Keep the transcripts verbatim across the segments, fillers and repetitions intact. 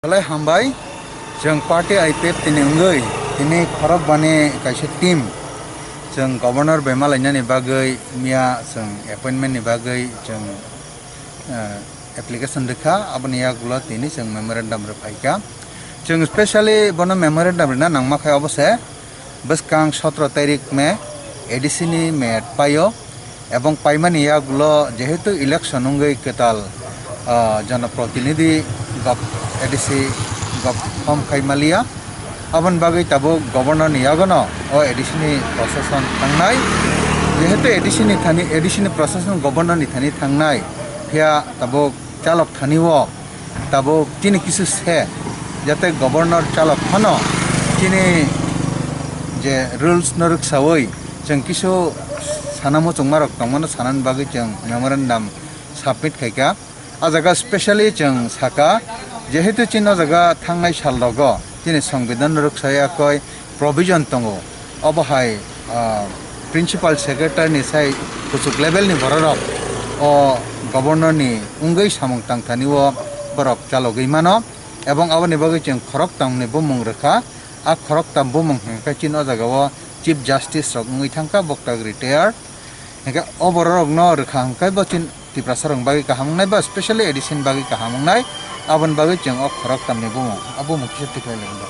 Belai hambai, chwng party I P F T ni wngwi tini khorok bani kaisa team chwng governor bai malainani bagwi miya chwng appointment ni bagwi chwng, eh, application rwkha, aboni yagulo tini chwng memorandum rwphaikha. Chwng specially bono memorandum rwna nangma khai obo se bwskang sotro tarik May A D C ni mat paio. Ebong paimani yagulo jehetu election wngwi kwtal, ah, jonoprotinidhi gov-, A D C gov-, form khai maliya, aboni bagwi tabuk governor ni yagono o A D C ni prosason thangnai, jehetu A D C ni thani, A D C ni prosason governor ni thani thangnai, phiya tabuk chalok thani o tabuk chini kisu se, jate governor chalok phano chini je rules no rwksawi chwng kisu sana muchungma rok tongmano sanani bagwi chwng memorandum submit khaikha. A jaga specially chwng saka, jehetu chini o jaga thangnai sal rogo chini songbidan no rwksawi akoi provision tongo, obo hai, ah, principal secretary ni sai kuchuk level ni bororok o governor ni wngwi samung tangthani o borok chalogwi mano, ebong aboni bagwi chwng khoroktam ni bumung rwkha. A khoroktam bumung hwnkhe chini o jaga o Chief Justice rok wngwi thangkha, boktak retired. Hingke o bororokno rwkha hwnkhe bo chin Tiprasa rokni bagwi kaham wngnai ba specially A D C ni bagwi kaham wngnai, aboni bagwi chwng o khorok tamni bumung, a bumung kisa tikhlai lai do.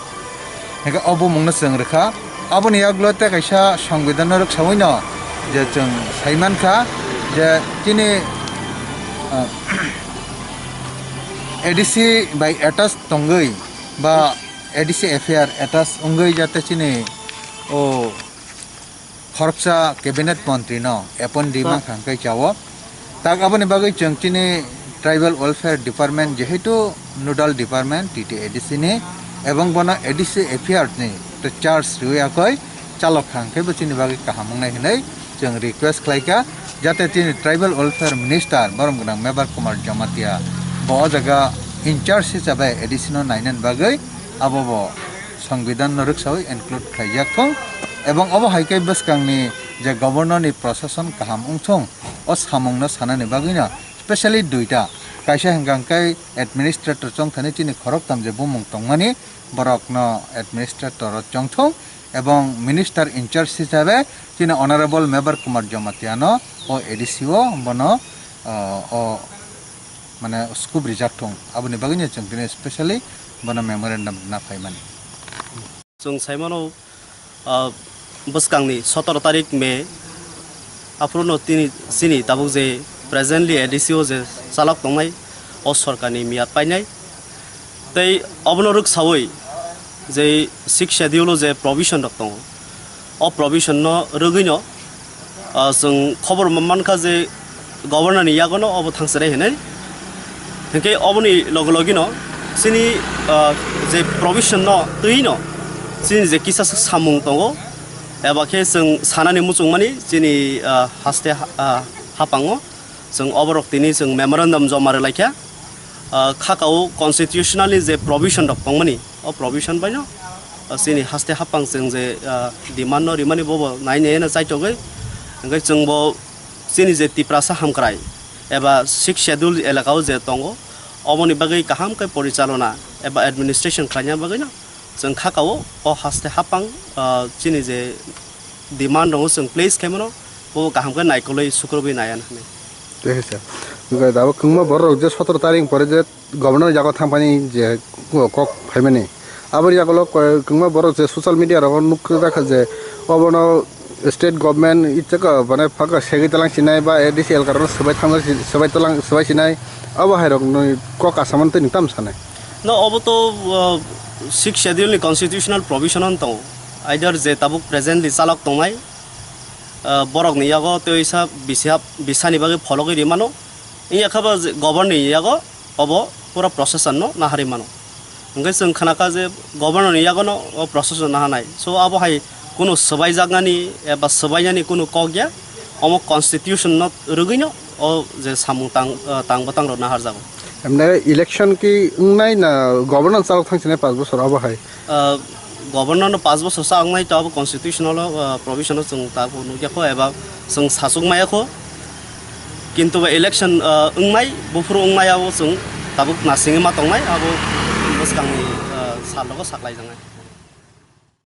Hingke o bumungno chwng rwkha, aboni yagulo tei kaisa songbidanno rwksawino je chwng sai mankha je chini, ah, A D C bai attach tongwi ba A D C F I R attach wngwi jate chini o khoroksa cabinet montri no appoint rimang kha hwnkhe chao. Tak aboni bagwi chwng chini tribal welfare department jehetu nodal department T T A D C ni ebong bono A D C F I R ni to charge riwi akoi chalok kha hwnkhe bo chini bagwi kaham wngnai hinwi chwng request khlai kha, jate chini tribal welfare minister borom gwnang Mebar Kumar Jamatia bo o jaga in charge hisabe A D C no nainani bagwi abo bo songbidan no rwksawi include khlaijak thung, ebong obo hai khe bwskangni je governor ni prosason kaham wngthung, o samung no sanani bagwi no specially duita, kaisa hwnkha hwnkhe administrator chongthani chini khoroktham je bumung tongmani borok no administrator o chongthung, ebong minister in charge hisabe chini honorable Mebar Kumar Jamatia no o A D C o bono, o, o mane scope rijak thung, aboni bagwi no chwng tini specially bono memorandum rwna phaimani. Chwng sai mano, ah, bwskangni sotoro tarik May, aphuru no tini, chini tabuk je presently A D C o je chalok tongnai, o sorkarni miyat painai. Tei obono rwksawi je Sixth Schedule o je provision rok tongo, o provision no rwgwino, ah, chwng khobor man-, mankha je governor ni yagono obo thangchare hinwi. Hinkhe oboni loge logino chini, ah, je provision no twino chini je kisa samung tongo, eba khe chwng sanani muchungmani chini, ah, haste ha-, ah, haphango chwng oborok tini chwng memorandum joma rwlaikha. Ah, khakao constitutional ni je provision rok tongmani, o provision baino, ah, chini haste haphang chwng je, ah, demand no rimani bobo nai nai no chaitogwi. Hwnkhe chwngbo chini je Tiprasa hamkrai eba Sixth Schedule elakao je tongo, oboni bagwi kaham khe porichalona eba administration khlaina bagwino chwng khakao o haste haphang, ah, chini je demand rokno chwng place khaimano, bo kaham khe naikolwi sukrubwi naiya hinwi. Tei hai sir. Hwnkhe abo kwbangma borok je sotoro tarik pore je governor yago thangphani je kok phaimani. Aboni yagulo koi-, kwbangma borok je social media rogo nukjak kha je obono state government ichaka bane phaka segwi talang sinai ba A D C elka rono swbai thangna si-, swbai talang, swbai sinai. Abo hai rokni kok asaman twi nwng tam sanai. No, obo to, uh, Sixth Schedule ni constitutional provision on tongo. Either je tabuk presently chalok tongnai, ah, borokni yago tei oisa bisi hap-, bisani bagwi phologwi rimano. Wngya khe bo je governor ni yago obo pura procession no naharwi mano. Hwnkhe chwng khnakha je governor ni yago no o procession naharnai. So abo hai kunu swbaijaknani eba swbainani kunu kok ya. Omo constitution no rwgwino o je samung tang, ah, tang bwtang rok naharjago. Emne election ki wngnai na governor chalok thangsinai paanch bosor abo hai? Ah, governor no paanch bosor sa wngnai to abo constitutional, ah, provision o chwng tabuk nukya kho eba chwng sachuk maya kho. Kintu ba election, ah, wngnai, buphuru wngnai abo chwng tabuk nasingwi ma tongnai abo Bwskangni, ah, sal rogo saklaijaknai.